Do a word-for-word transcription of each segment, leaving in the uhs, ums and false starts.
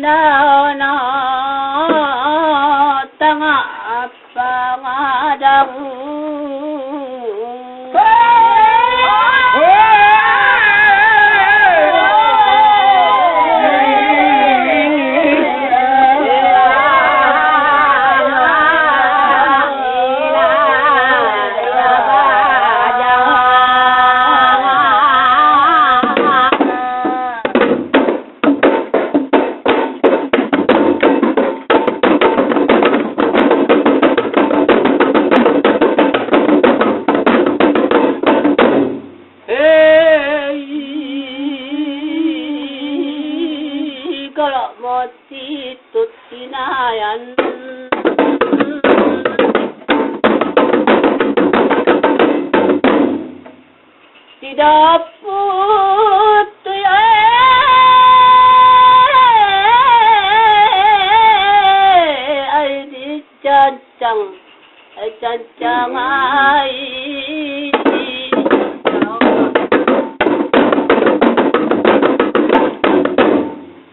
Nana tangah pangadang. Hei, galak mati tu sinayan. Tidak putus, ai dicancang, ai cancang ai.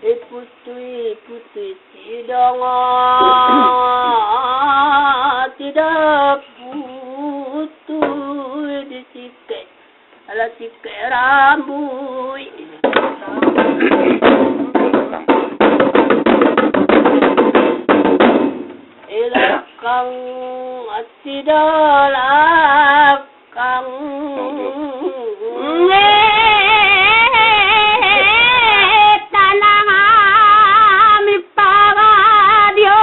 Eh, putuih, putuih sidang, tidak putuih di sikek. Alah sikek rambuik. Ilakang ati dalakang. Tanang ami pagadio.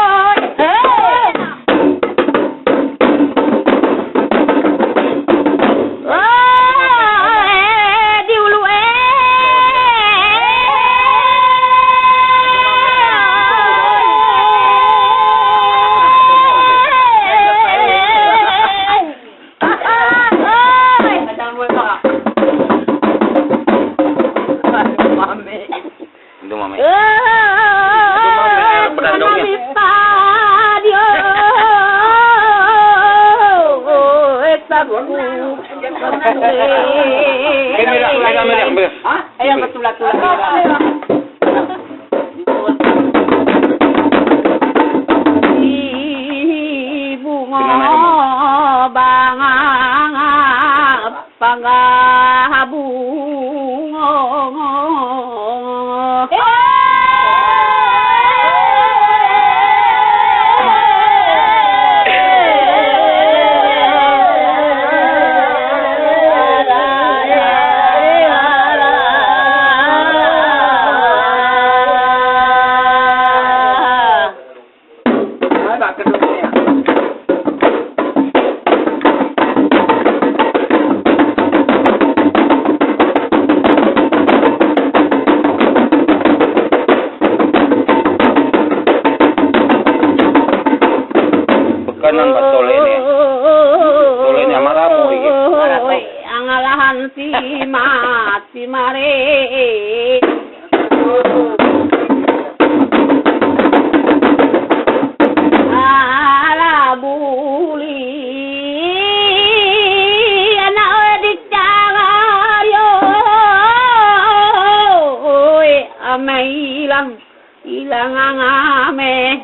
Itu mami. Itu mami, eh, pedandongnya. Eh, merah, merah, merah, merah. Hah? Ayam betul-betul. Bungo bangangap. Panggah bungo. Bakanan batoleh ni. Toleh ni amarah mo igi. Angalahan si mati mare. Alah buli, anak oi dicarayo, oi, amai ilang, ilang ang amai.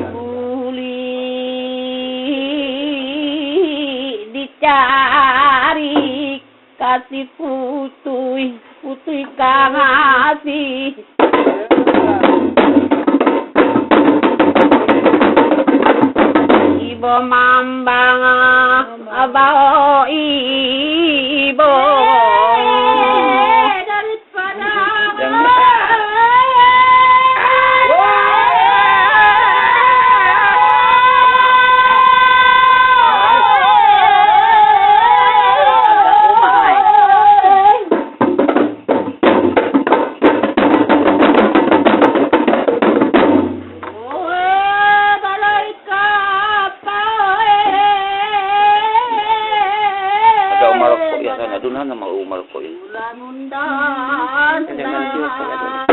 Buli dicari kasih putuih, putuih kasih. Ibo mambang, abao ibo. Ada Umar Rokok ya sana, aduh, nana mah Umar Rokok ya. Jangan tiup, Pak, aduh.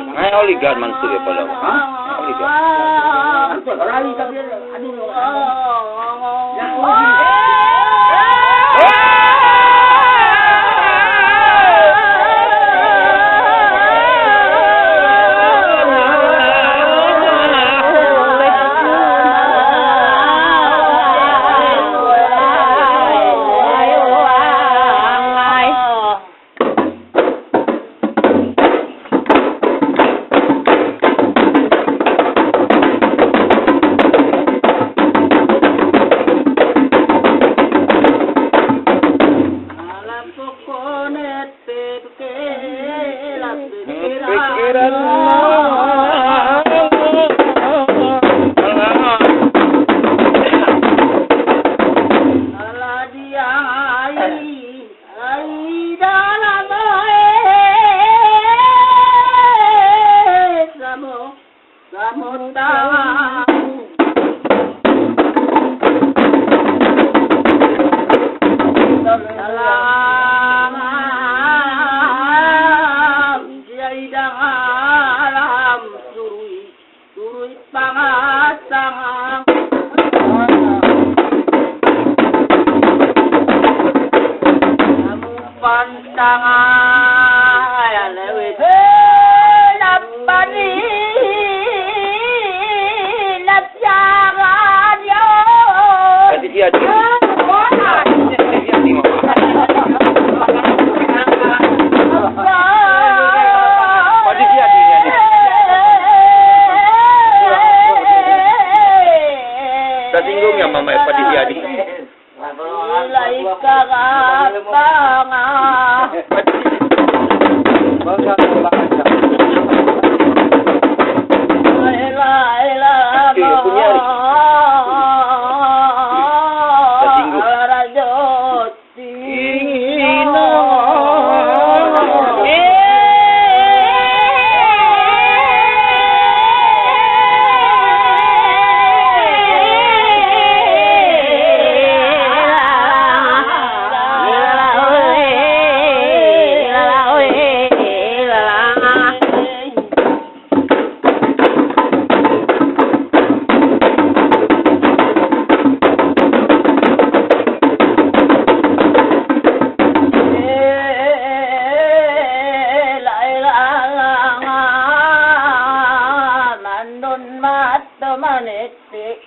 Nah, oligar mantu ya, Pak. Hah? Ah, rali tapi aduh. Ai dalam, eh, samo, samo tangan. Dalam, ai dalam suruik. Turuik pangasang. Kamu pantang, ya lewet. Hei, lapani, lapiaran, yo. Tadi dia, dia. Hei, wah. Padi dia di, di. Tasinggung ya, Mama, padi dia di. Mulai sekarang. Tasinggung. Mandun mato manetik.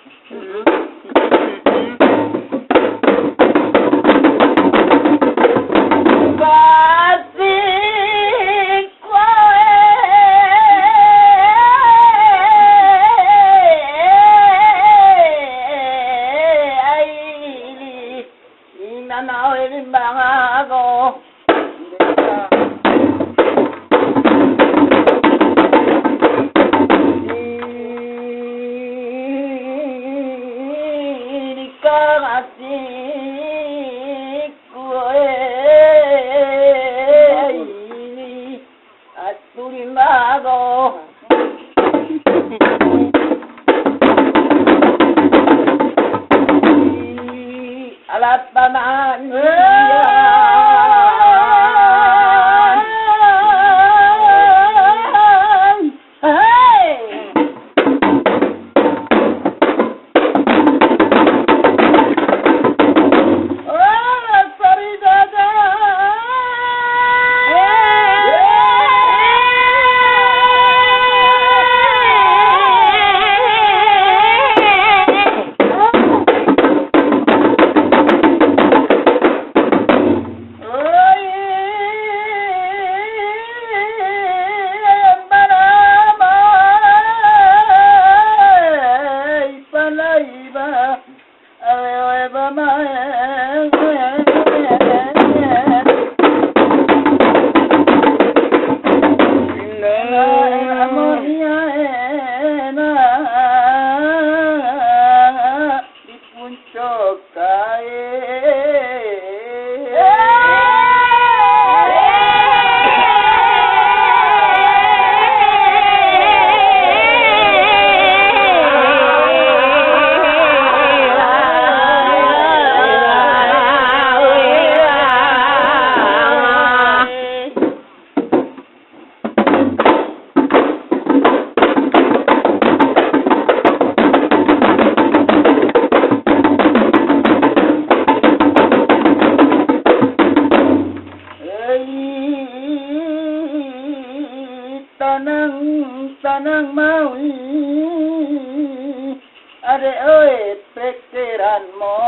Kasih koe, ai, di mana, oi, limbang aku? Di, di kasih koe, ai, ni. Atu limbago. Alah paman. Hei! Tanang, tanang mawi, adek oi, pikiranmu.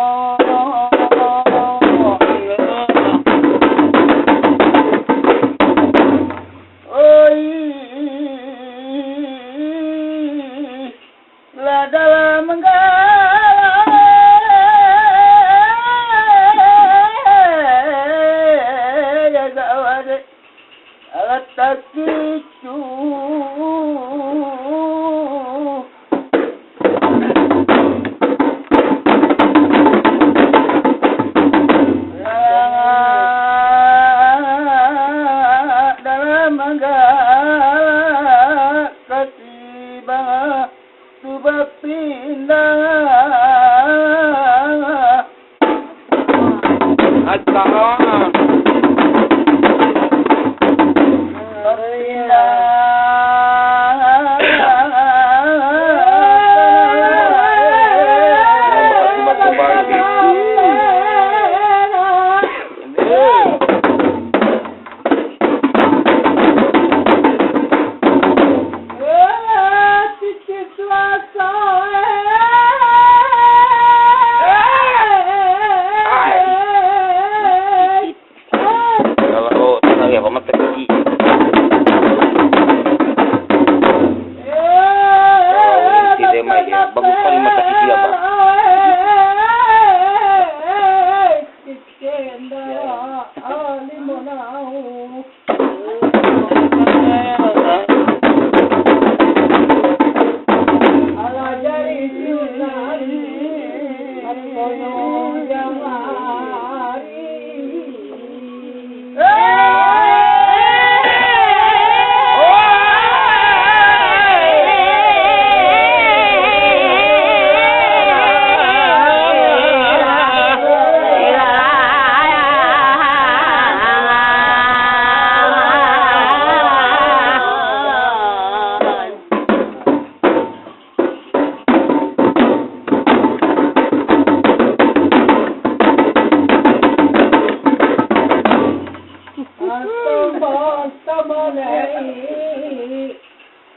Oi, lah dalam manggalak, ya gawat. Alah takicuah. Dalam manggalak katiba tu bapindah. Astaga. Kalau tanah ya, paman sakit. Kalau isi lemak ya, bagus kali mata kiki apa?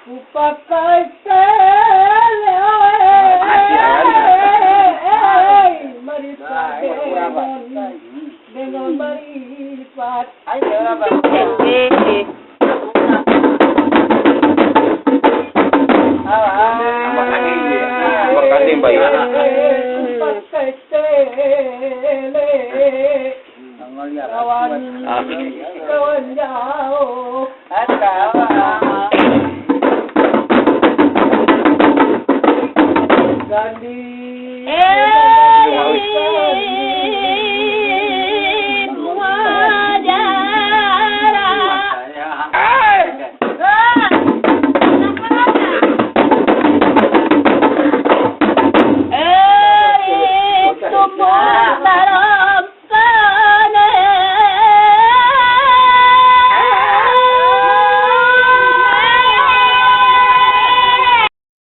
Kupakai tele, oi, mari pakai dengan maripat. Ayo, Abang. Eh, eh, eh. Alah. Tambah lagi, tambah kali, Mbak, ya. Pakai tele. Kawan, ah, kawan jauh. Atau